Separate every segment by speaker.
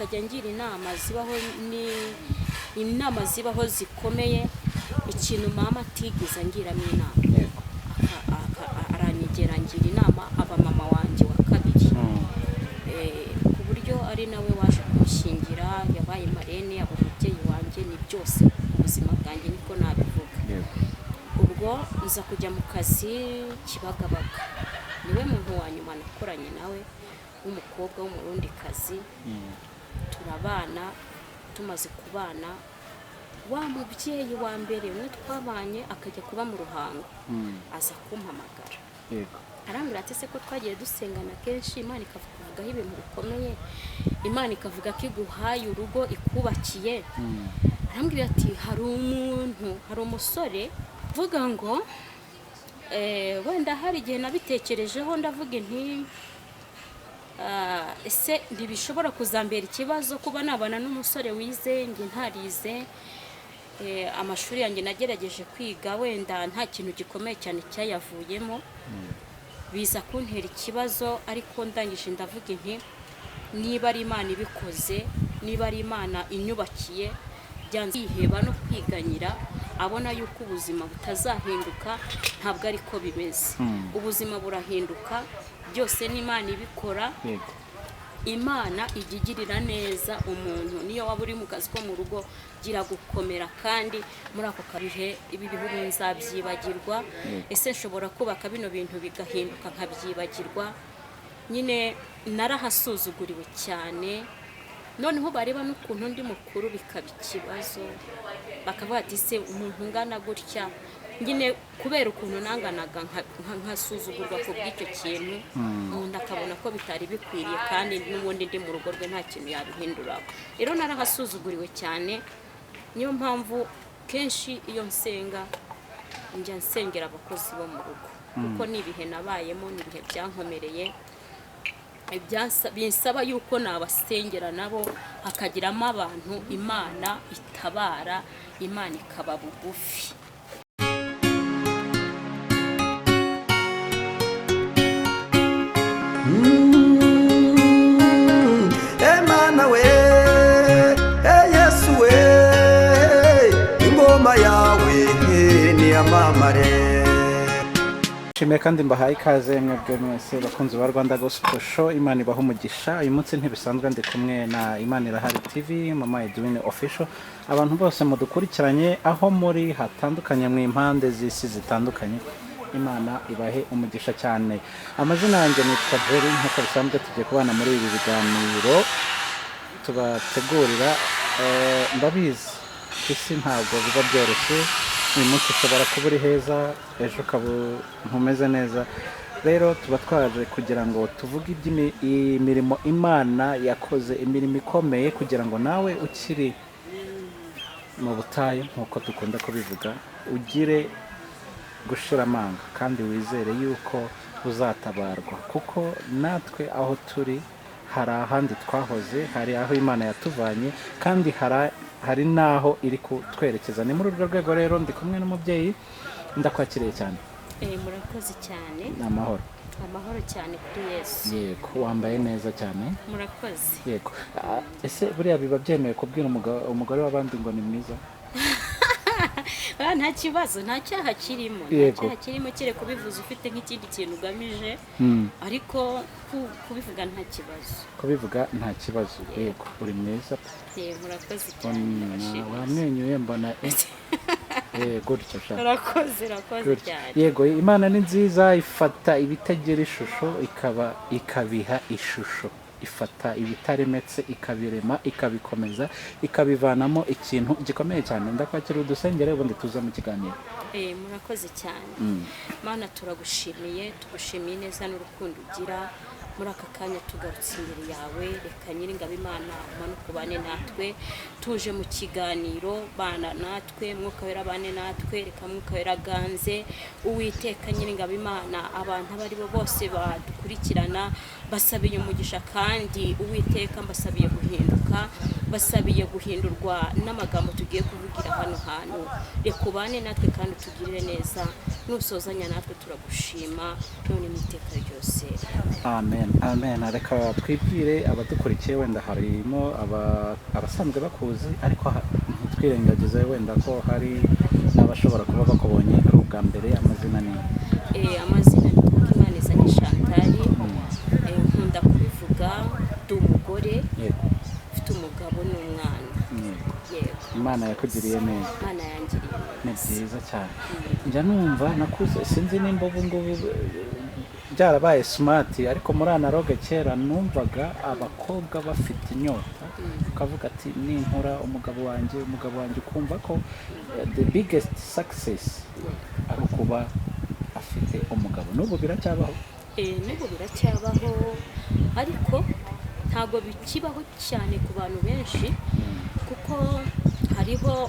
Speaker 1: Akajya angira inama zibaho, ni inama zibaho zikomeye. Ikintu mama atigeze angiramo inama, aranyegera angira inama, aba mama wanjye wa kabiri. Ku buryo ari nawe waje kumushyingira, yabaye marraine, aba umubyeyi wanjye, ni byose mu buzima bwanjye, niko nabivuga. Ubwo nza kujya mu kazi Kibagabaga, niwe muntu wa nyuma nakoranye nawe w'umukobwa w'Umurundikazi. Turabana. Tumaze kubana, wa mubyeyi wa mbere umwe twabanye akajya kuba mu Ruhango, aza kumpamagara. Arambwira ati: "Se ko twagiye dusengana kenshi, Imana ikavugaho ibintu bikomeye, Imana ikavuga ko iguhaye urugo, ikubakiye?" Arambwira ati: "Hari umuntu, hari umusore." Vuga ngo wenda hari igihe nabitekerejeho, ndavuga nti: "Ah, ese ntibishobora kuzambera ikibazo kuba nabana n'umusore wize, njye ntarize?" Amashuri yanjye nagerageje kwiga, wenda nta kintu gikomeye cyane cyayavuyemo, biza kuntera ikibazo. Ariko ndangije ndavuga nti: "Niba ari Imana ibikoze, niba ari Imana inyubakiye," byanze kwiheba no kwiganyira abona yuko ubuzima butazahinduka, ntabwo ariko bimeze. Ubuzima burahinduka, byose n'Imana ibikora. Imana ijya igirira neza umuntu, niyo waba uri mu kazi ko mu rugo, gira gukomera. Kandi muri ako kabihe, ibi bihugu nzabyibagirwa? Ese nshobora kubaka bino bintu bigahinduka nkabyibagirwa? Nyine narahasuzuguriwe cyane, noneho bareba n'ukuntu undi mukuru bikaba ikibazo, bakavuga ati: "Se umuntu ungana gutya?" Nyine kubera ukuntu nanganaga, nkasuzugurwa ku bw'icyo kintu, umuntu akabona ko bitari bikwiriye, kandi n'ubundi ndi mu rugo rwe nta kintu yabihinduraho. Rero narahasuzuguriwe cyane. Niyo mpamvu kenshi iyo nsenga njya nsengera abakozi bo mu rugo, kuko ni ibihe nabayemo, ni ibihe byankomereye, binsaba yuko nabasengera nabo, hakagiramo abantu Imana itabara, Imana ikaba bugufi.
Speaker 2: Emana we, Yesu we, ingoma yawe niyamamare.
Speaker 3: Nshimiye kandi mbahaye ikaze mwebwe mwese bakunzi ba Rwanda Gospel Show. Imana ibaha umugisha. Uyu munsi ntibisanzwe, ndi kumwe na Imana Irahari TV, Mama Edwin Official. Abantu bose mudukurikiranye aho muri hatandukanye, mu impande z'isi zitandukanye, Imana ibahe umugisha cyane. Amazina yanjye nitwa Jerry, nk'uko bisanzwe tugiye kubana muri ibi biganiro tubategurira. Ndabizi ku isi ntabwo biba byoroshye. Uyu munsi ushobora kuba uri heza, ejo ukaba ntumeze neza. Rero tuba twaje kugira ngo tuvuge imirimo Imana yakoze, imirimo ikomeye, kugira ngo nawe ukiri mu butayu, nk'uko dukunda kubivuga, ugire gushira amanga kandi wizere yuko uzatabarwa, kuko natwe aho turi hari ahandi twahoze, hari aho Imana yatuvanye, kandi hari n'aho iri kutwerekeza. Ni muri urwo rwego rero ndi kumwe n'umubyeyi. Ndakwakiriye cyane.
Speaker 1: Murakoze cyane.
Speaker 3: Ni amahoro?
Speaker 1: Amahoro cyane kuri Yesu.
Speaker 3: Yego, wambaye neza cyane.
Speaker 1: Murakoze.
Speaker 3: Yego. Ese buriya biba byemewe kubwira umugore w'abandi ngo ni mwiza?
Speaker 1: Ah, nta kibazo, nta cyaha kirimo, nta cyaha kirimo, kereka kubivuza ufite nk'ikindi kintu ugamije, ariko kubivuga nta kibazo.
Speaker 3: Kubivuga nta kibazo. Yego, uri mwiza.
Speaker 1: Murakoze cyane,
Speaker 3: Mbona
Speaker 1: ndabashimiye.
Speaker 3: wamwenyuye, mbona gutya sha.
Speaker 1: Urakoze, urakoze
Speaker 3: Gutya.
Speaker 1: cyane.
Speaker 3: Yego, Imana ni nziza, ifata ibitagira ishusho ikabiha ishusho, ifata ibitaremetse ikabirema, ikabikomeza, ikabivanamo ikintu gikomeye cyane. Ndakwakira, udusengere, ubundi tuze mu kiganiro.
Speaker 1: Murakoze cyane. Mana, turagushimiye, tugushimiye neza n'urukundo ugira. Muri aka kanya tugarutse imbere yawe, reka Nyiringabo Imana umanuke ubane natwe. Tuje mu kiganiro, bana natwe, Mwuka Wera bane natwe, reka Mwuka Wera aganze. Uwiteka Nyiringabo Imana, abantu abo ari bo bose badukurikirana basabiye umugisha, kandi Uwiteka mbasabiye guhinduka, basabiye guhindurwa n'amagambo tugiye kuvugira hano hantu. Reka ubane natwe kandi utugirire neza, nusozanya natwe turagushima none n'iteka ryose.
Speaker 3: Amen. Amen, amen. Reka twibwire abadukurikiye, wenda harimo abasanzwe bakuzi, ariko ntitwirengagize wenda ko hari n'abashobora kuba bakubonye ari ubwa mbere. Amazina ni?
Speaker 1: Amazina ni Imanizanye Chantal. Nkunda kubivuga, ndi umugore mfite umugabo n'umwana. Yego.
Speaker 3: Imana yakugiriye neza.
Speaker 1: Imana yangiriye
Speaker 3: Ni
Speaker 1: neza.
Speaker 3: byiza cyane. Njya numva nakuze, sinzi nimba ubu ngubu byarabaye smart, ariko muri analogue kera numvaga abakobwa bafite inyota, ukavuga ati: "Ninkura umugabo wanjye, umugabo wanjye", ukumva ko the biggest success ari ukuba afite umugabo. N'ubu biracyabaho?
Speaker 1: N'ubu biracyabaho, ariko ntabwo bikibaho cyane ku bantu benshi, kuko hariho,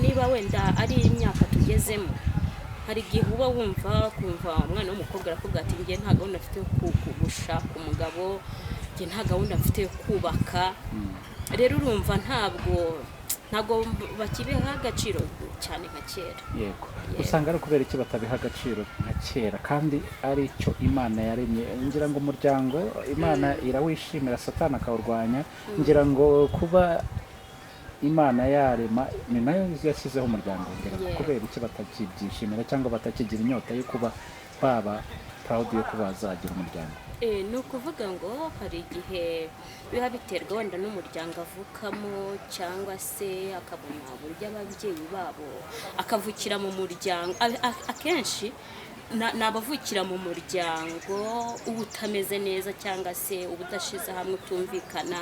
Speaker 1: niba wenda ari imyaka tugezemo, hari igihe uba wumva, kumva umwana w'umukobwa arakubwira ati: "Njye nta gahunda mfite yo gushaka umugabo, njye nta gahunda mfite yo kubaka." Rero urumva ntabwo bakibiha agaciro cyane nka kera.
Speaker 3: Usanga ari ukubera iki batabiha agaciro nka kera kandi ari cyo Imana yaremye? Ngira ngo umuryango Imana irawishimira, Satani akawurwanya. Ngira ngo kuba Imana yarema, ni nayo yashyizeho umuryango. Ngira ngo kubera iki batakibyishimira cyangwa batakigira inyota yo kuba baba proud yo kuba bazagira umuryango?
Speaker 1: Ni ukuvuga ngo hari igihe biba biterwa wenda n'umuryango avukamo, cyangwa se akabona uburyo ababyeyi babo, akavukira mu muryango, akenshi ni abavukira mu muryango uba utameze neza, cyangwa se uba udashize hamwe, utumvikana,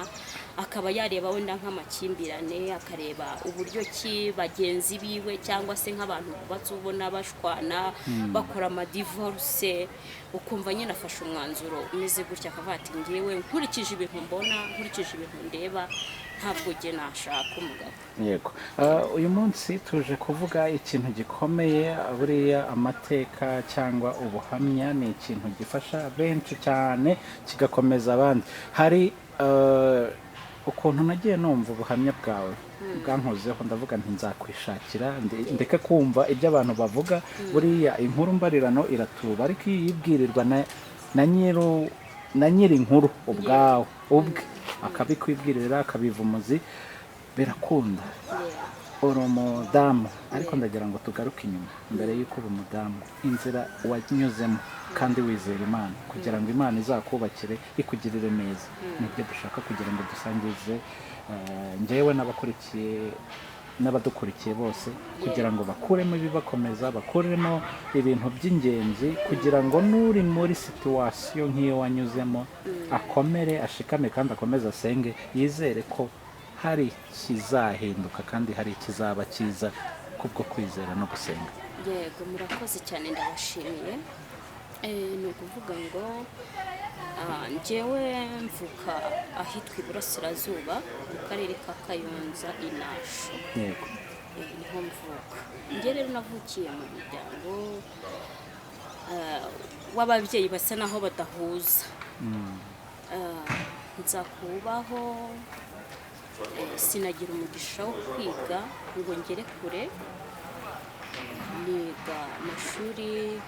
Speaker 1: akaba yareba wenda nk'amakimbirane, akareba uburyo ki bagenzi biwe cyangwa se nk'abantu bubatse ubona bashwana, bakora amadivorce, ukumva nyine afashe umwanzuro umeze gutya, akavuga ati: "Ngewe nkurikije ibintu mbona, nkurikije ibintu ndeba, ntabwo njye nashaka umugabo."
Speaker 3: Yego. Uyu munsi tuje kuvuga ikintu gikomeye. Buriya amateka cyangwa ubuhamya ni ikintu gifasha benshi cyane, kigakomeza abandi. Hari ukuntu nagiye numva ubuhamya bwawe bwankozeho, ndavuga nti nzakwishakira ndeke kumva ibyo abantu bavuga. Buriya inkuru mbarirano iratuba, ariko iyo uyibwirirwa na nyiri inkuru ubwawe ubwe, akabikwibwirira, akabiva umuzi, birakunda. Uri umudamu, ariko ndagira ngo tugaruke inyuma mbere y'uko uba umudamu, inzira wanyuzemo kandi wizera Imana kugira ngo Imana izakubakire, ikugirire neza. Nibyo dushaka kugira ngo dusangize njyewe n'abakurikiye n'abadukurikiye bose, kugira ngo bakuremo ibibakomeza, bakuremo ibintu by'ingenzi, kugira ngo n'uri muri situation nk'iyo wanyuzemo akomere, ashikame kandi akomeze asenge, yizere ko hari ikizahinduka kandi hari ikizaba cyiza kubwo kwizera no gusenga.
Speaker 1: Yego, murakoze cyane, ndabashimiye. Ni ukuvuga ngo njyewe mvuka ahitwa Iburasirazuba, mu karere ka Kayonza, Inasho. Niho mvuka. Njye rero navukiye mu muryango w'ababyeyi basa naho badahuza. Nza kubaho, sinagira umugisha wo kwiga ngo ngere kure. Niga amashuri,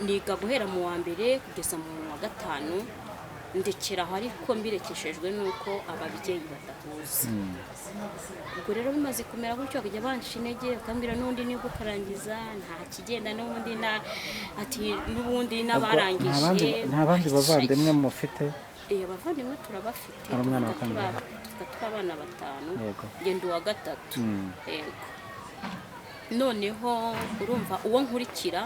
Speaker 1: niga guhera mu wa mbere kugeza mu wa gatanu, ndekera aho, ariko mbirekeshejwe n'uko ababyeyi badahuza. Ubwo rero bimaze kumera gutyo, bakajya banca intege, bakambwira n'ubundi nibwo ukarangiza nta kigenda, n'ubundi na ati n'ubundi n'abarangije.
Speaker 3: Nta bandi bavandimwe mufite?
Speaker 1: Abavandimwe turabafite.
Speaker 3: Ari umwana wa
Speaker 1: Tuvuga
Speaker 3: kangahe?
Speaker 1: Tuvuga turi abana batanu. Ngenda uwa gatatu. Yego. Noneho urumva uwo nkurikira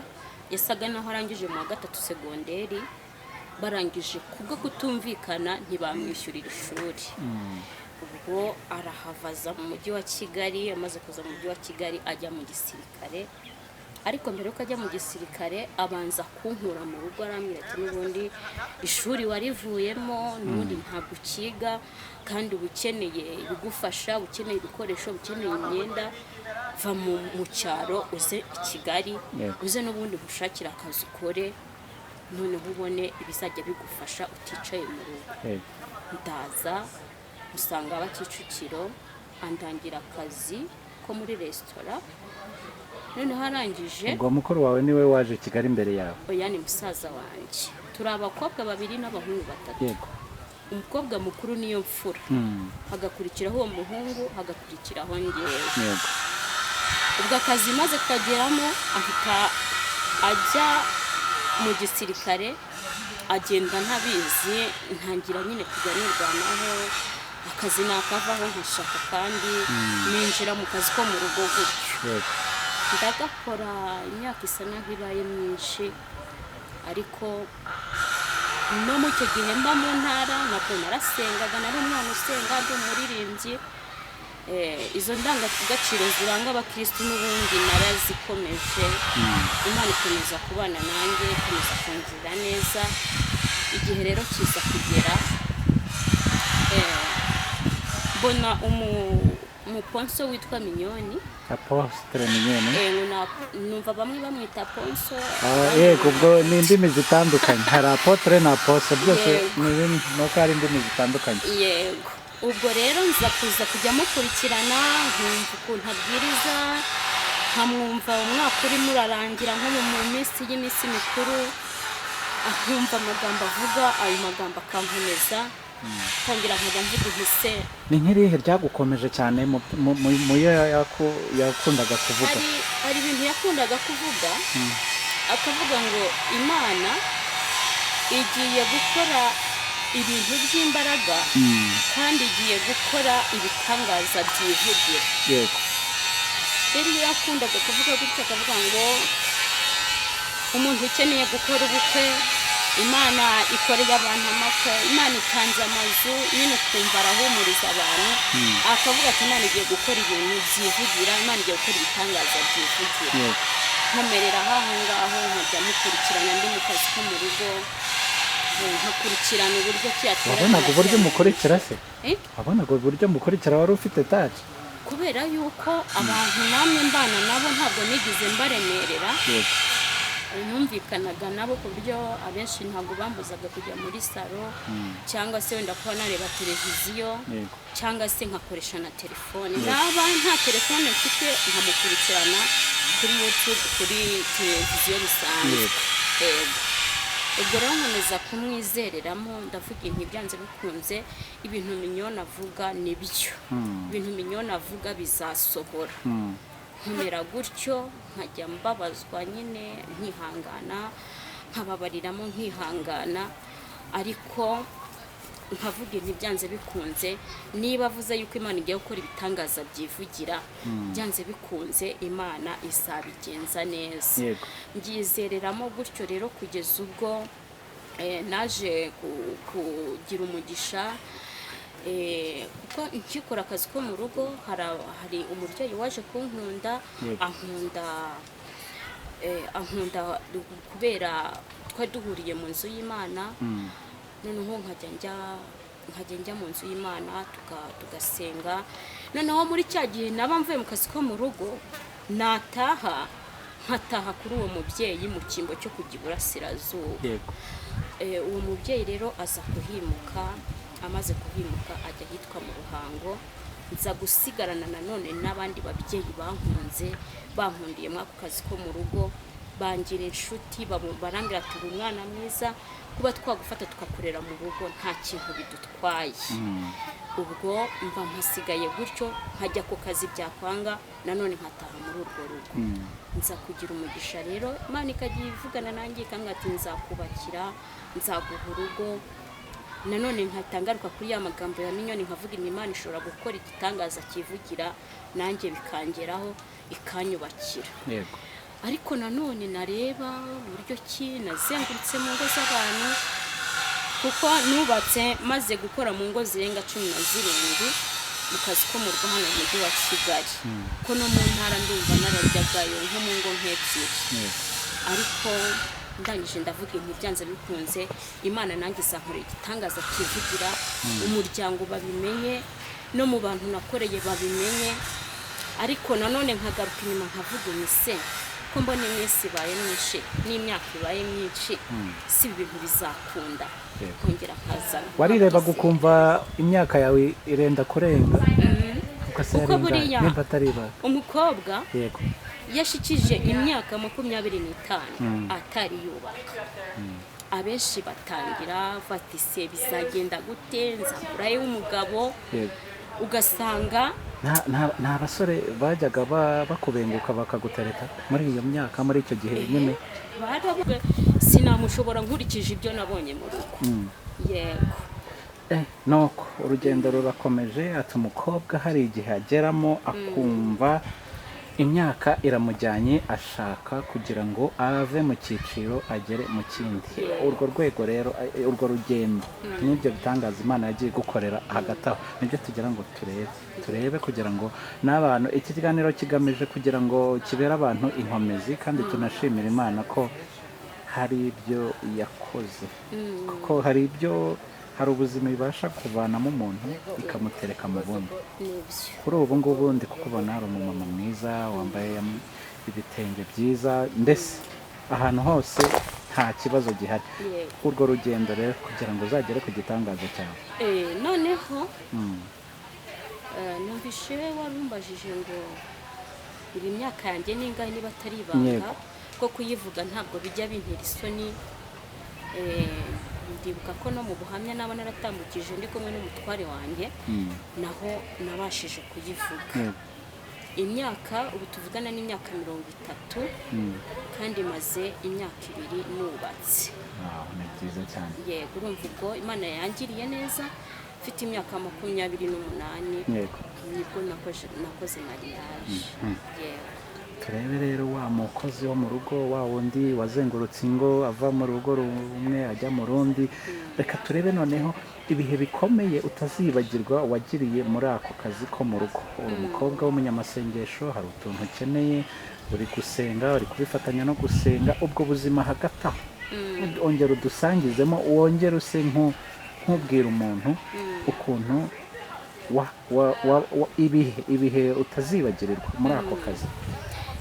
Speaker 1: yasaga naho arangije mu wa gatatu segonderi, barangije kubwo kutumvikana ntibamwishyurira ishuri. Ubwo arahava aza mu mujyi wa Kigali. Amaze kuza mu mujyi wa Kigali ajya mu gisirikare, ariko mbere yuko ajya mu gisirikare abanza kunkura mu rugo, arambwira ati: "N'ubundi ishuri warivuyemo, n'ubundi ntabwo ukiga, kandi uba ukeneye ibigufasha, uba ukeneye ibikoresho, uba ukeneye imyenda, va mu cyaro uze i Kigali, uze n'ubundi gushakira akazi ukore, noneho ubone ibizajya bigufasha uticaye mu rugo." Ndaza usanga aba Kicukiro, andangira akazi ko muri resitora. Noneho arangije
Speaker 3: Ubwo mukuru wawe niwe waje i Kigali imbere yawe?
Speaker 1: Oya, ni musaza wanjye. Turi abakobwa babiri n'abahungu batatu. Umukobwa mukuru niyo mfura, hagakurikiraho uwo muhungu, hagakurikiraho ngewe. Ubwo akazi maze kageramo, ahita ajya mu gisirikare, agenda ntabizi. Ntangira nyine kujya nirwanaho, akazi nakavaho nkashaka, kandi ninjira mu kazi ko mu rugo gutyo. Ndagakora imyaka isa naho ibaye myinshi, ariko no mu icyo gihe mba mu ntara ntabwo narasengaga. Nari umwana usenga, ndi umuririmbyi. Izo ndangagaciro ziranga abakirisitu n'ubundi narazikomeje. Imana ikomeza kubana nanjye, ikomeza kungirira neza. Igihe rero kiza kugera, mbona umuponso witwa Minyoni.
Speaker 3: Apostle Mignone.
Speaker 1: Numva bamwe bamwita ponso.
Speaker 3: Ah, yego, ubwo ni indimi zitandukanye, hari apôtre na apostle, byose ni bimwe, nuko hari indimi zitandukanye.
Speaker 1: Yego, ubwo rero nza kuza kujya mukurikirana, nkumva ukuntu abwiriza, nkamwumva umwaka urimo urarangira, nko mu minsi y'iminsi mikuru, nkumva amagambo avuga, ayo magambo akankomeza, kongera nkajya mvuga impise.
Speaker 3: Ni nk'irihe ryagukomeje cyane mu yo yakundaga kuvuga?
Speaker 1: Hari ibintu yakundaga kuvuga, akavuga ngo Imana igiye gukora ibintu by'imbaraga, kandi igiye gukora ibitangaza byivugira. Rero iyo yakundaga kuvuga gutya, akavuga ngo umuntu ukeneye gukora ubukwe, Imana ikoreye abantu amakwe, Imana itanze amazu, nyine ukumva arahumuriza abantu, akavuga ati Imana igiye gukora ibintu byivugira, Imana igiye gukora ibitangaza byivugira. Nkomerera aho ngaho, nkajya mukurikirana ndi mu kazi ko mu rugo, nkakurikirana uburyo ki yateranye.
Speaker 3: Wabonaga uburyo mukurikira se?
Speaker 1: Eh?
Speaker 3: Wabonaga uburyo mukurikira, wari ufite taci?
Speaker 1: Kubera yuko abantu namwe mbana nabo ntabwo nigeze mbaremerera. Numvikanaga nabo ku buryo abenshi ntabwo bambuzaga kujya muri salo, cyangwa se wenda kuba nareba televiziyo, cyangwa se nkakoresha na telefone. Naba nta telefone mfite, nkamukurikirana kuri YouTube, kuri televiziyo bisanzwe. Yego. Ubwo rero nkomeza kumwizereramo, ndavuga inti byanze bikunze ibintu Minyoni avuga nibyo, ibintu Minyoni avuga bizasohora. Nkomera gutyo, nkajya mbabazwa nyine nkihangana, nkababariramo nkihangana, ariko nkavuga inti byanze bikunze niba avuze yuko Imana igiye gukora ibitangaza byivugira, byanze bikunze Imana izabigenza neza. Mbyizereramo gutyo rero kugeza ubwo naje kugira umugisha, kuko nkikora akazi ko mu rugo hari umubyeyi waje kunkunda. Ankunda kubera twari duhuriye mu nzu y'Imana. Noneho nkajya njya mu nzu y'Imana, tugasenga. Noneho muri cya gihe naba mvuye mu kazi ko mu rugo, nataha nkataha kuri uwo mubyeyi mu cyimbo cyo kujya iburasirazuba. Uwo mubyeyi rero aza kuhimuka. Amaze kuhimuka ajya ahitwa mu Ruhango. Nza gusigarana nanone n'abandi babyeyi bankunze, bankundiye muri ako kazi ko mu rugo, bangira inshuti, barambwira ati uri umwana mwiza, kuba twagufata tukakurera mu rugo nta kintu bidutwaye. Ubwo mba mpasigaye gutyo, nkajya ku kazi, byakwanga nanone nkataha muri urwo rugo. Nza kugira umugisha rero, Imana ikajya ivugana nanjye, ikambwira ati nzakubakira, nzaguha urugo. Nanone nkahita ngaruka kuri ya magambo ya Minyoni, nkavuga inti Imana ishobora gukora igitangaza kivugira, nanjye bikangeraho, ikanyubakira. Ariko nanone nareba uburyo ki nazengurutse mu ngo z'abantu, kuko nubatse maze gukora mu ngo zirenga 17 mu kazi ko mu rugo hano mu mujyi wa Kigali, ko no mu ntara ndumva narajyagayo nko mu ngo nk'ebyiri. Ariko ndangije ndavuga inti byanze bikunze Imana nanjye izankorera igitangaza kivugira, umuryango babimenye, no mu bantu nakoreye babimenye. Ariko nanone nkagaruka inyuma nkavuga imise ko mbona iminsi ibaye myinshi n'imyaka ibaye myinshi, si ibi bintu bizakunda? Nkongera nkazana.
Speaker 3: Warirebaga ukumva imyaka yawe irenda kurenga, kuko se
Speaker 1: Kuko
Speaker 3: yarenga
Speaker 1: buriya
Speaker 3: nimba atari ibanga.
Speaker 1: Umukobwa yashikije imyaka 25 atari yubaka, Abenshi batangira bati: "Se bizagenda gute? Nzakurayo umugabo?" Ugasanga
Speaker 3: Nta basore bajyaga bakubenguka bakagutereta muri iyo myaka, muri icyo gihe nyine?
Speaker 1: Baravuga sinamushobora nkurikije ibyo nabonye mu rugo. Yego.
Speaker 3: Nuko urugendo rurakomeje, ati umukobwa hari igihe ageramo akumva imyaka iramujyanye, ashaka kugira ngo ave mu cyiciro agere mu kindi. Urwo rwego rero, urwo rugendo n'ibyo bitangaza Imana yagiye gukorera hagati aho, nibyo tugira ngo turebe kugira ngo n'abantu, iki kiganiro kigamije kugira ngo kibere abantu inkomezi, kandi tunashimira Imana ko hari ibyo yakoze, kuko hari ibyo, hari ubuzima ibasha kuvanamo umuntu ikamutereka mu bundi.
Speaker 1: Nibyo.
Speaker 3: Kuri ubu ngubu ndi kukubona, hari umumama mwiza wambaye ibitenge byiza, mbese ahantu hose nta kibazo gihari.
Speaker 1: Yego.
Speaker 3: Urwo rugendo rero kugira ngo uzagere ku gitangaza cyawe.
Speaker 1: Noneho numvishe warumbajije ngo imyaka yanjye ni ingahe, niba atari ibanga.
Speaker 3: Yego.
Speaker 1: Ko kuyivuga ntabwo bijya bintera isoni. Ndibuka ko no mu buhamya naba naratambukije ndi kumwe n'umutware wanjye, naho nabashije kuyivuga. Imyaka ubu tuvugana ni imyaka 30, kandi maze imyaka 2 nubatse.
Speaker 3: Wow, ni byiza cyane.
Speaker 1: Yego, urumva ubwo Imana yangiriye neza, mfite imyaka 28 nibwo nakoze mariage. Yego.
Speaker 3: Turebe rero wa mukozi wo mu rugo, wa wundi wazengurutse ingo, ava mu rugo rumwe ajya mu rundi. Reka turebe noneho ibihe bikomeye utazibagirwa wagiriye muri ako kazi ko mu rugo. Uri umukobwa w'umunyamasengesho, hari utuntu ukeneye, uri gusenga, uri kubifatanya no gusenga, ubwo buzima hagati aho ongera udusangizemo, wongere use nk'ubwira umuntu ukuntu ibihe utazibagirirwa muri ako kazi.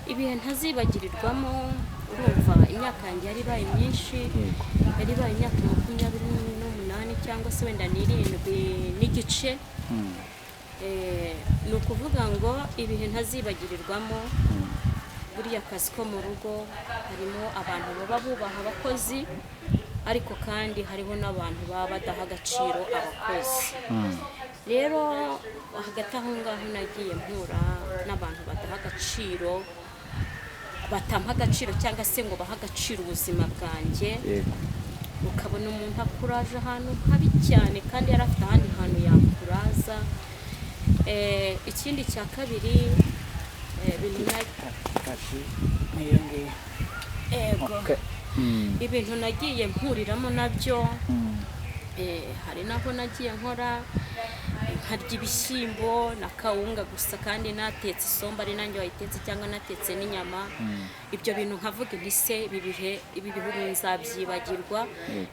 Speaker 1: Ibihe ntazibagirirwamo, urumva imyaka yanjye yari ibaye myinshi, yari ibaye imyaka 28 cyangwa se wenda n'irindwi n'igice. Ni ukuvuga ngo ibihe ntazibagirirwamo, buriya akazi ko mu rugo harimo abantu baba bubaha abakozi, ariko kandi hariho n'abantu baba badaha agaciro abakozi. Rero hagati aho ngaho nagiye mpura n'abantu badaha agaciro, batampa agaciro cyangwa se ngo bahe agaciro ubuzima bwanjye. Ukabona umuntu akuraje ahantu habi cyane kandi yari afite ahandi hantu yakuraza. Ikindi cya kabiri, ibintu Ego.
Speaker 3: Okay.
Speaker 1: Ibintu nagiye mpuriramo nabyo, hari n'aho nagiye nkora nkarya ibishyimbo na kawunga gusa, kandi natetse isombe ari nanjye wayitetse, cyangwa natetse n'inyama. Ibyo bintu nkavuga nti: "Se ibi bihe, ibi bihugu nzabyibagirwa?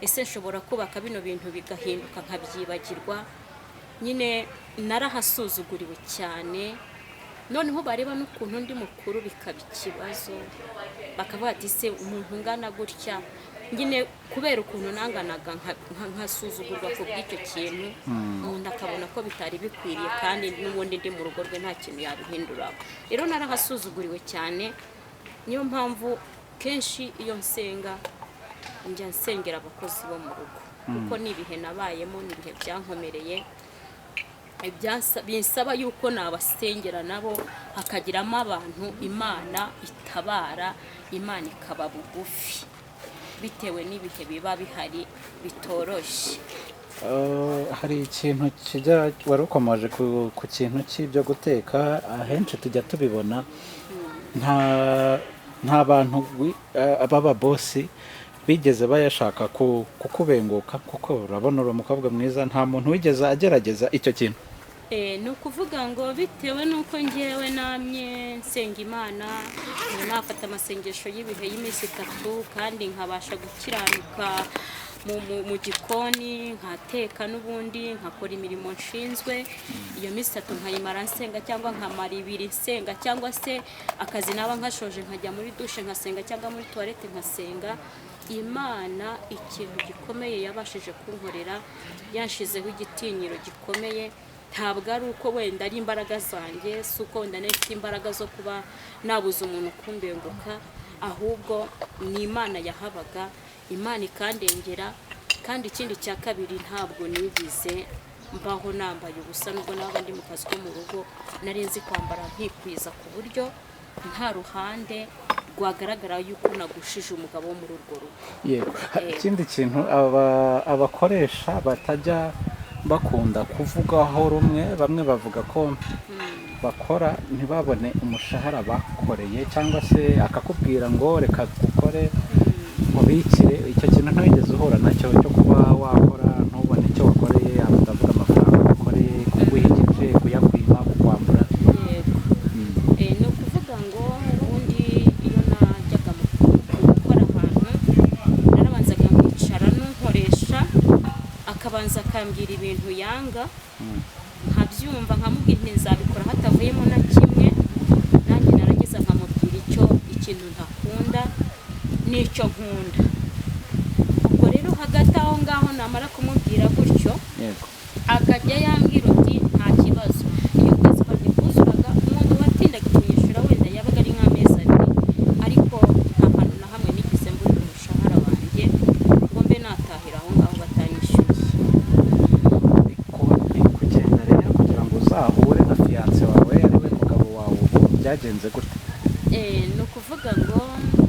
Speaker 1: Ese nshobora kubaka bino bintu bigahinduka nkabyibagirwa?" Nyine narahasuzuguriwe cyane. Noneho bareba n'ukuntu undi mukuru bikaba ikibazo, bakavuga ati: "Se umuntu ungana gutya?" Nyine kubera ukuntu nanganaga nkasuzugurwa ku bw'icyo kintu, umuntu akabona ko bitari bikwiriye, kandi n'ubundi ndi mu rugo rwe nta kintu yabihinduraho. Rero narahasuzuguriwe cyane. Niyo mpamvu kenshi iyo nsenga njya nsengera abakozi bo mu rugo, kuko ni ibihe nabayemo, ni ibihe byankomereye, binsaba yuko nabasengera nabo hakagiramo abantu Imana itabara, Imana ikaba bugufi bitewe n'ibihe biba bihari bitoroshye.
Speaker 3: Hari ikintu kijya wari ukomoje ku kintu cy'ibyo guteka. Ahenshi tujya tubibona, nta bantu b'aba bosi bigeze bayashaka kukubenguka, kuko urabona uri umukobwa mwiza, nta muntu wigeze agerageza icyo kintu?
Speaker 1: Ni ukuvuga ngo bitewe n'uko ngewe namye nsenga Imana, nkaba nafata amasengesho y'ibihe y'iminsi 3, kandi nkabasha gukiranuka mu gikoni, nkateka n'ubundi nkakora imirimo nshinzwe, iyo minsi 3 nkayimara nsenga, cyangwa nkamara 2 nsenga, cyangwa se akazi naba nkashoje nkajya muri dushe nkasenga, cyangwa muri tuwarete nkasenga. Imana ikintu gikomeye yabashije kunkorera, yanshizeho igitinyiro gikomeye. Ntabwo ari uko wenda ari imbaraga zanjye, si uko wenda nari mfite imbaraga zo kuba nabuze umuntu kumbenguka, ahubwo ni Imana yahabaga. Imana ikandengera. Kandi ikindi cya kabiri, ntabwo nigize mbaho nambaye ubusa, nubwo nabaga ndi mu kazi ko mu rugo, nari nzi kwambara nkikwiza ku buryo nta ruhande rwagaragara yuko nagushije umugabo wo muri urwo rugo.
Speaker 3: Yego. Ikindi kintu abakoresha batajya bakunda kuvugaho rumwe, bamwe bavuga ko bakora ntibabone umushahara bakoreye, cyangwa se akakubwira ngo reka gukore mubikire. Icyo kintu ntiwigeze uhura nacyo cyo kuba wakora ntubone icyo wakoreye? Aba ndavuga amafaranga wakoreye, kuguha igice, kuyakwima, kukwambura.
Speaker 1: Yego. Ni ukuvuga ngo ubundi iyo najyaga mu gukora ahantu, narabanzaga nkicara n'unkoresha, akabanza akambwira ibintu yanga, nkabyumva, nkamubwira nti nzabikora hatavuyemo na kimwe. Nanjye narangiza nkamubwira icyo ikintu ntakunda n'icyo nkunda. Ubwo rero hagati aho ngaho namara kumubwira gutyo, akajya yambwira uti nta kibazo. Iyo ukwezi kwanjye kuzuraga, umuntu watindaga kunyishyura wenda yabaga ari nk'amezi 2, ariko nta hantu na hamwe nigeze mburira umushahara wanjye ngo mbe natahira aho ngaho batanyishyuye.
Speaker 3: Kugenda rero kugira ngo uzahure na fiancé wawe, ari we mugabo wawe ubu, byagenze gute?
Speaker 1: Ni ukuvuga ngo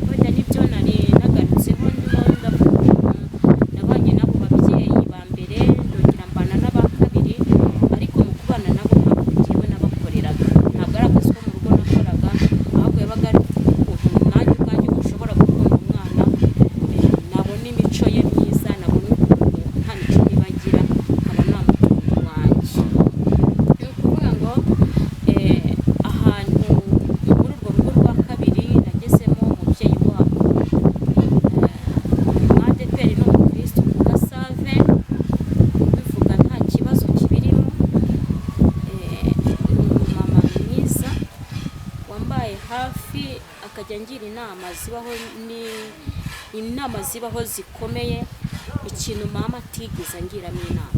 Speaker 1: wenda nibyo nari nagarutseho, ndimo ndavuga ukuntu nabanye n'abo babyeyi ba mbere, ndongera mbana n'aba kabiri. Ariko mu kubana nabo ntabwo njyewe nabakoreraga, ntabwo ari akazi ko mu rugo nakoraga, ahubwo yabaga ari ukuntu nanjye ubwanjye ushobora gukunda umwana, nabona imico ye myiza, nabona ukuntu nta mico mibi agira, nkaba namutunga iwanjye. Ni ukuvuga ngo ahantu muri urwo rugo rwa kabiri nagezemo, umubyeyi wabo umwadeperi ni umukristo ku Gasave, kubivuga nta kibazo kibirimo. Ni umumama mwiza wambaye hafi, akajya angira inama zibaho, ni inama zibaho zikomeye. Ikintu mama atigeze angiramo inama,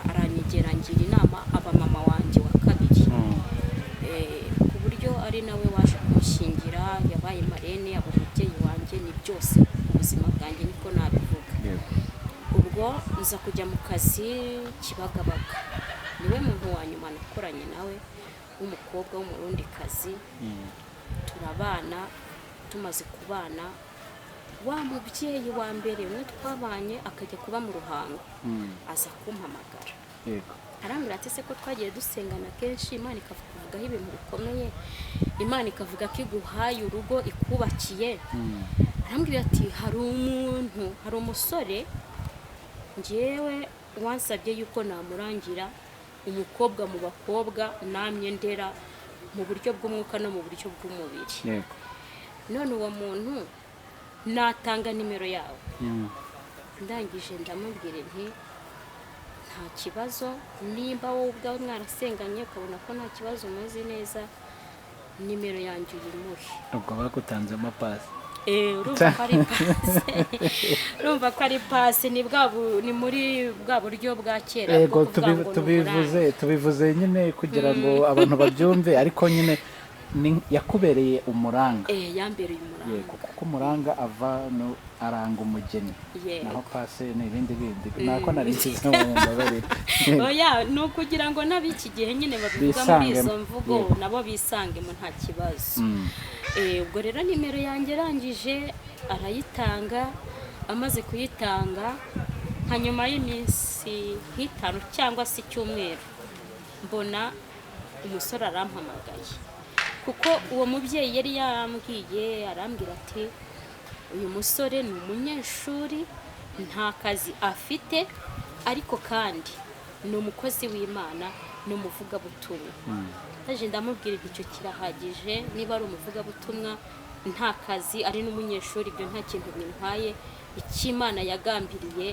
Speaker 1: aranyegera angira inama, aba mama wanjye wa kabiri, ku buryo ari nawe waje kumushyingira, yabaye marraine, aba umubyeyi wanjye, ni byose mu buzima bwanjye, niko nabivuga. Ubwo nza kujya mu kazi Kibagabaga, niwe muntu wa nyuma nakoranye nawe w'umukobwa w'umurundikazi. Turabana, tumaze kubana, wa mubyeyi wa mbere umwe twabanye akajya kuba mu Ruhango, aza kumpamagara, arambwira ati se ko twagiye dusengana kenshi, Imana ikavugaho ibintu bikomeye, Imana ikavuga ko iguhaye urugo, ikubakiye. Arambwira ati hari umuntu, hari umusore ngewe wansabye yuko namurangira umukobwa mu bakobwa namye ndera mu buryo bw'umwuka no mu buryo bw'umubiri. None uwo muntu natanga nimero yawe? Ndangije ndamubwira nti nta kibazo, nimba wowe ubwawe mwarasenganye ukabona ko nta kibazo, umuzi neza, nimero yanjye uyimuhe.
Speaker 3: Ubwo bagutanzemo pasi.
Speaker 1: Urumva ko ari pasi, urumva ko ari pasi, ni bwa ni muri bwa buryo bwa kera bwo kuvuga ngo ni
Speaker 3: Tubivuze
Speaker 1: uburanga.
Speaker 3: Tubivuze nyine kugira ngo abantu babyumve, ariko nyine yakubereye umuranga.
Speaker 1: Yambereye umuranga.
Speaker 3: Yego, kuko umuranga ava no aranga umugeni. Naho pase ni ibindi bindi, nako nari nshyize mu mbabarire.
Speaker 1: Oya, ni ukugira ngo n'ab'iki gihe nyine babivuga muri
Speaker 3: Bisangemo.
Speaker 1: izo mvugo, nabo bisangemo, nta kibazo. Ubwo rero nimero yanjye arangije arayitanga. Amaze kuyitanga, nka nyuma y'iminsi nk'itanu cyangwa se icyumweru, mbona umusore arampamagaye, kuko uwo mubyeyi yari yambwiye, arambwira ati uyu musore ni umunyeshuri, nta kazi afite, ariko kandi ni umukozi w'Imana, ni umuvugabutumwa. Ndaje ndamubwira nti icyo kirahagije, niba ari umuvugabutumwa, nta kazi, ari n'umunyeshuri, ibyo nta kintu bintwaye, icyo Imana yagambiriye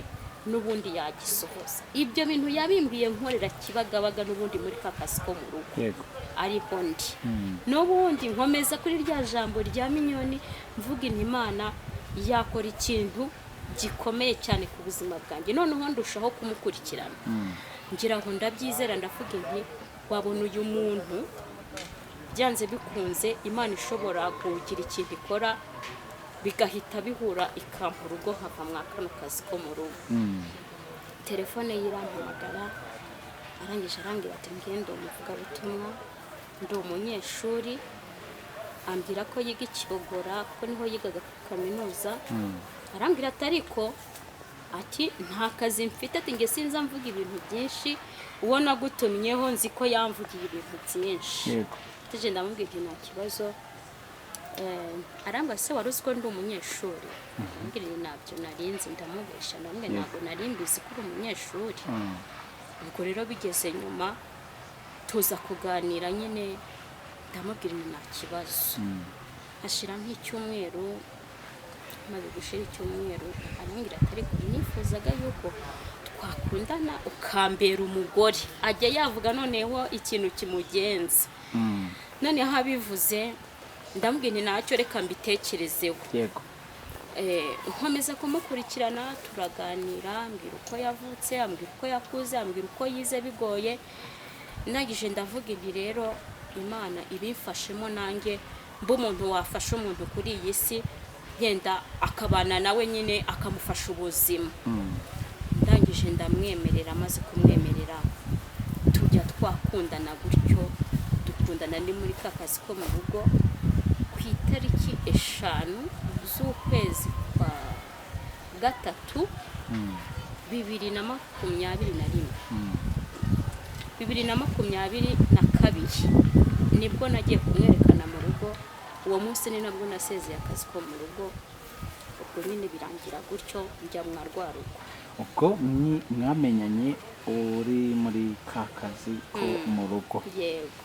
Speaker 1: n'ubundi yagisohoza. Ibyo bintu yabimbwiye nkorera Kibagabaga, n'ubundi muri ka kazi ko mu rugo, ariho ndi. N'ubundi nkomeza kuri rya jambo rya Minyoni, mvuga inti Imana yakora ikintu gikomeye cyane ku buzima bwanjye. Noneho ndushaho kumukurikirana, ngira ngo ndabyizera, ndavuga inti wabona uyu muntu byanze bikunze Imana ishobora kugira ikintu ikora. Bigahita bihura, ikampa urugo, nkava mwa kano kazi ko mu rugo. Telefone ye irampamagara, arangije arambwira ati: "Ngende umuvugabutumwa, ndi umunyeshuri." Ambwira ko yiga i Kibogora, kuko niho yigaga kuri kaminuza. Arambwira ati: "Ariko," ati, "nta kazi mfite." Ati: "Nge sinza mvuga ibintu byinshi, uwo nagutumyeho nzi ko yamvugiye ibintu byinshi." Tuje ndamubwira nti: "Nta kibazo." Arambwira: "Se wari uzi ko ndi umunyeshuri?" Ndamubwira nti: "Ntabyo narinzi." Ndamubesha, ndamubwira: "Ntabwo nari mbizi ko uri umunyeshuri." Ubwo rero bigeze nyuma tuza kuganira nyine, ndamubwira nti: "Nta kibazo." Hashira nk'icyumweru. Maze gushira icyumweru, arambwira ati: "Ariko nifuzaga yuko twakundana ukambera umugore." Ajya yavuga noneho ikintu kimugenza. Noneho abivuze, ndamubwira nti: "Ntacyo, reka mbitekerezeho." Nkomeza kumukurikirana, turaganira, ambwira uko yavutse, ambwira uko yakuze, ambwira uko yize bigoye. Ndangije ndavuga nti: "Rero Imana ibimfashemo, nanjye mba umuntu wafasha umuntu kuri iyi si, yenda akabana nawe nyine, akamufasha ubuzima." Ndangije ndamwemerera. Amaze kumwemerera, tujya twakundana gutyo, dukundana ni muri ka kazi ko mu rugo. Ku itariki 5 z'ukwezi kwa gatatu, 2021, 2022, nibwo nagiye kumwerekana mu rugo. Uwo munsi ni nabwo nasezeye akazi ko mu rugo. Ubwo nyine birangira gutyo, njya mwa rwa rugo.
Speaker 3: Ubwo mwamenyanye uri muri ka kazi ko mu rugo?
Speaker 1: Yego.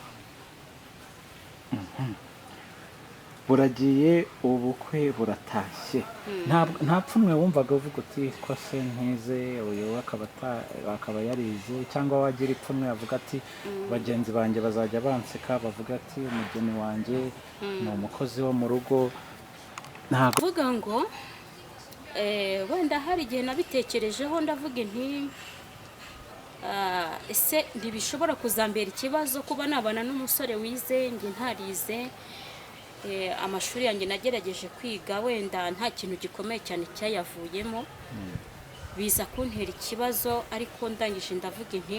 Speaker 3: Buragiye, ubukwe buratashye. Nta pfunwe wumvaga uvuga uti: "Ko se ntize, uyu akaba yarize"? Cyangwa wagira ipfunwe avuga ati: "Bagenzi banjye bazajya banseka, bavuga ati umugeni wanjye ni umukozi wo mu rugo"? Ntabwo
Speaker 1: Kuvuga ngo wenda hari igihe nabitekerejeho, ndavuga nti: "Ah, ese ntibishobora kuzambera ikibazo kuba nabana n'umusore wize, njye ntarize?" Amashuri yanjye nagerageje kwiga, wenda nta kintu gikomeye cyane cyayavuyemo, biza kuntera ikibazo. Ariko ndangije ndavuga nti: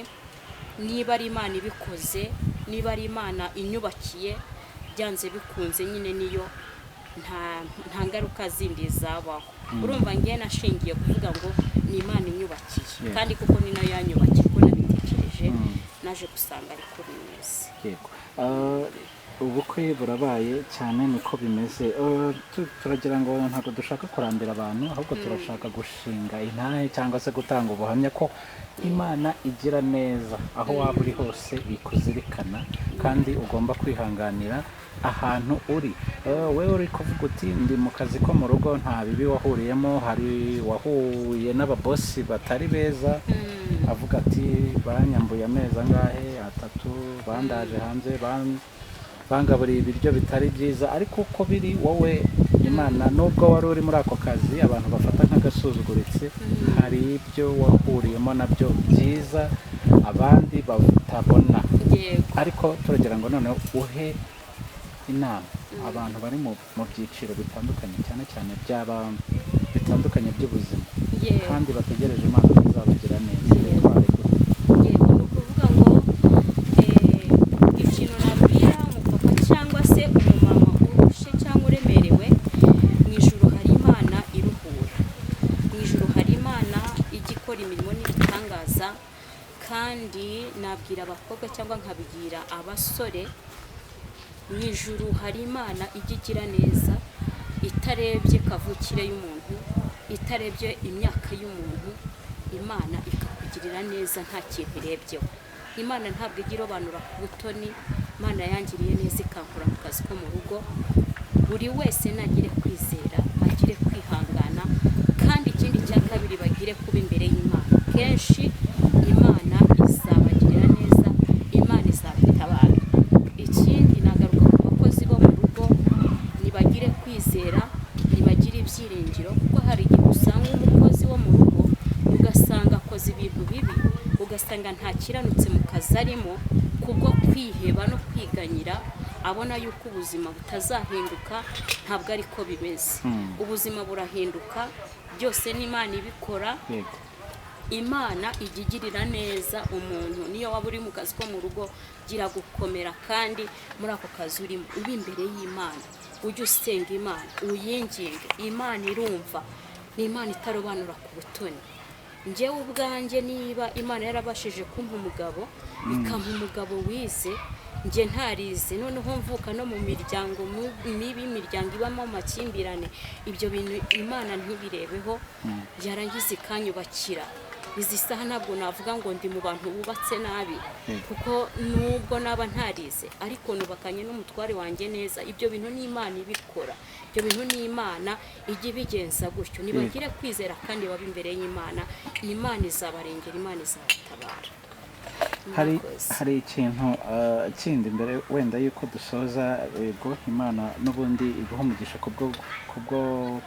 Speaker 1: "Niba ari Imana ibikoze, niba ari Imana inyubakiye, byanze bikunze nyine niyo nta ngaruka zindi zabaho." Urumva ngewe nashingiye kuvuga ngo ni Imana inyubakiye. Kandi kuko ni nayo yanyubakiye, uko nabitekereje, naje gusanga ariko bimeze.
Speaker 3: Yego. Ubukwe burabaye cyane, niko bimeze. Turagira ngo ntabwo dushaka kurambira abantu, ahubwo turashaka gushinga intahe cyangwa se gutanga ubuhamya ko Imana igira neza, aho waba uri hose ikuzirikana, kandi ugomba kwihanganira ahantu uri. Wewe uri kuvuga uti: "Ndi mu kazi ko mu rugo, nta bibi wahuriyemo." Hari wahuye n'ababosi batari beza, avuga ati: "Banyambuye amezi angahe, atatu, bandaje hanze, bangaburiye ibiryo bitari byiza." Ariko uko biri, wowe Imana, nubwo wari uri muri ako kazi abantu bafata nk'agasuzuguritse, hari ibyo wahuriyemo nabyo byiza abandi batabona. Ariko turagira ngo noneho uhe inama abantu bari mu byiciro bitandukanye, cyane cyane byaba bitandukanye by'ubuzima, kandi bategereje Imana ko izabagira neza. Bitware gute?
Speaker 1: Yego, ni ukuvuga ngo ikintu nabwira umupapa cyangwa se umumama urushe cyangwa uremerewe: mu ijuru hari Imana iruhura, mu ijuru hari Imana ijya ikora imirimo n'ibitangaza. Kandi nabwira abakobwa cyangwa nkabwira abasore: mu ijuru hari Imana ijya igira neza, itarebye kavukire y'umuntu, itarebye imyaka y'umuntu. Imana ikakugirira neza nta kintu irebyeho. Imana ntabwo ijya irobanura ku butoni. Imana yangiriye neza ikankura mu kazi ko mu rugo. Buri wese nagire kwizera, agire kwihangana, kandi ikindi cya kabiri, bagire kuba imbere y'Imana kenshi. Imana izabagirira neza, Imana izabitabara. Ikindi nagaruka ku bakozi bo mu rugo: ntibagire kwizera, ntibagire ibyiringiro, kuko hari igihe usanga umukozi wo mu rugo, ugasanga akoze ibintu bibi, ugasanga ntakiranutse mu kazi arimo, kubwo kwiheba no kwiganyira. Abona yuko ubuzima butazahinduka, ntabwo ariko bimeze. Ubuzima burahinduka, byose n'Imana ibikora. Imana ijya igirira neza umuntu. Niyo waba uri mu kazi ko mu rugo, gira gukomera, kandi muri ako kazi urimo ube imbere y'Imana, ujye usenga Imana, uyinginge. Imana irumva, ni Imana itarobanura ku butoni. Njyewe ubwanjye, niba Imana yarabashije kumpa umugabo, ikampa umugabo wize, njye ntarize, noneho mvuka no mu miryango mibi, imiryango ibamo amakimbirane, ibyo bintu Imana ntibirebeho, yarangiza ikanyubakira. Izi saha ntabwo navuga ngo ndi mu bantu bubatse nabi, kuko nubwo naba ntarize, ariko nubakanye n'umutware wanjye neza. Ibyo bintu ni Imana ibikora, ibyo bintu ni Imana ijya ibigenza gutyo. Nibagire kwizera kandi babe imbere y'Imana, Imana izabarengera, Imana izabatabara.
Speaker 3: Hari
Speaker 1: Murakoze.
Speaker 3: Hari ikintu kindi mbere wenda yuko dusoza. Yego, Imana n'ubundi iguha umugisha kubwo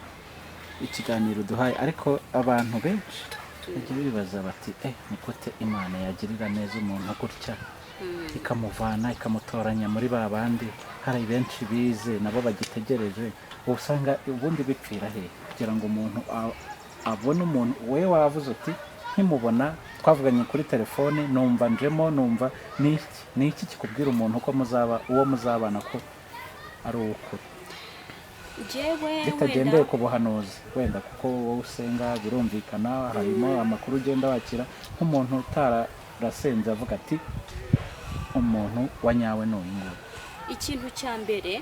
Speaker 3: ikiganiro duhaye, ariko abantu benshi bajya bibaza bati: "Ni gute Imana yagirira neza umuntu gutya, ikamuvana, ikamutoranya muri ba bandi?" Hari benshi bize nabo bagitegereje. Usanga ubundi bipfira he kugira ngo umuntu abone umuntu? Wowe wavuze uti: "Nkimubona, twavuganye kuri telefone, numva njemo, numva." Ni iki kikubwira umuntu ko muzaba, uwo muzabana, ko ari uw'ukuri?
Speaker 1: Njyewe
Speaker 3: Bitagendeye
Speaker 1: wenda
Speaker 3: ku buhanuzi wenda, kuko wowe usenga birumvikana, harimo amakuru ugenda wakira. Nk'umuntu utarasenze avuga ati: "Umuntu wa nyawe ni uyu nguyu."
Speaker 1: Ikintu cya mbere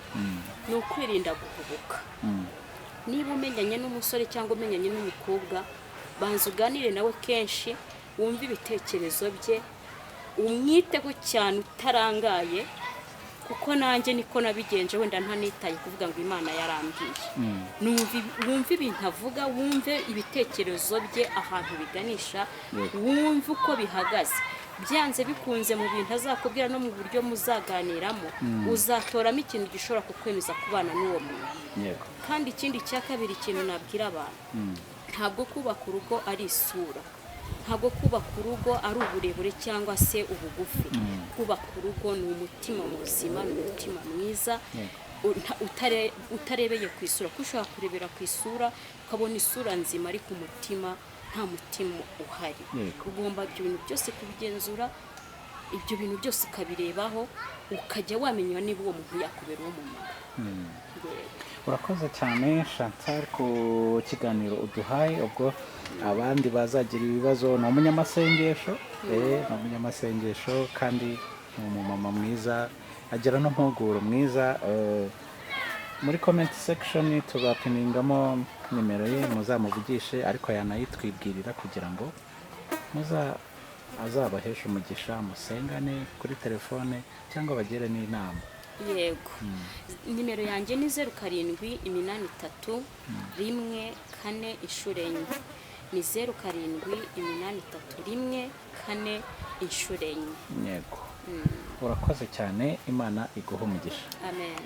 Speaker 1: ni ukwirinda guhubuka. Niba umenyanye n'umusore cyangwa umenyanye n'umukobwa, banza uganire nawe kenshi, wumve ibitekerezo bye, umwiteho cyane utarangaye, kuko nanjye niko nabigenje. Wenda ntanitaye kuvuga ngo Imana yarambwiye. Wumve ibintu avuga, wumve ibitekerezo bye ahantu biganisha, wumve uko bihagaze. Byanze bikunze, mu bintu azakubwira no mu buryo muzaganiramo, uzatoramo ikintu gishobora kukwemeza kubana n'uwo muntu. Kandi ikindi cya kabiri, ikintu nabwira abantu, ntabwo kubaka urugo ari isura, ntabwo kubaka urugo ari uburebure cyangwa se ubugufi. Kubaka urugo ni umutima muzima, ni umutima mwiza, utarebeye ku isura, kuko ushobora kurebera ku isura ukabona isura nzima, ariko umutima nta mutima uhari. Ugomba ibyo bintu byose kubigenzura, ibyo bintu byose ukabirebaho, ukajya wamenya niba uwo muntu yakubera uw'umumaro. Yego.
Speaker 3: Urakoze cyane, Chantal, ku kiganiro uduhaye. Ubwo abandi bazagira ibibazo, ni umunyamasengesho, ni umunyamasengesho kandi ni umumama mwiza, agira n'umuhuguro mwiza. Muri comment section tuzapiningamo nimero ye, muzamuvugishe, ariko yanayitwibwirira kugira ngo muza azabaheshe umugisha, musengane kuri telefone cyangwa bagire n'inama.
Speaker 1: Yego, nimero yanjye ni 07831444. Ni 07831444.
Speaker 3: Yego, urakoze cyane, Imana iguhe umugisha.
Speaker 1: Amen.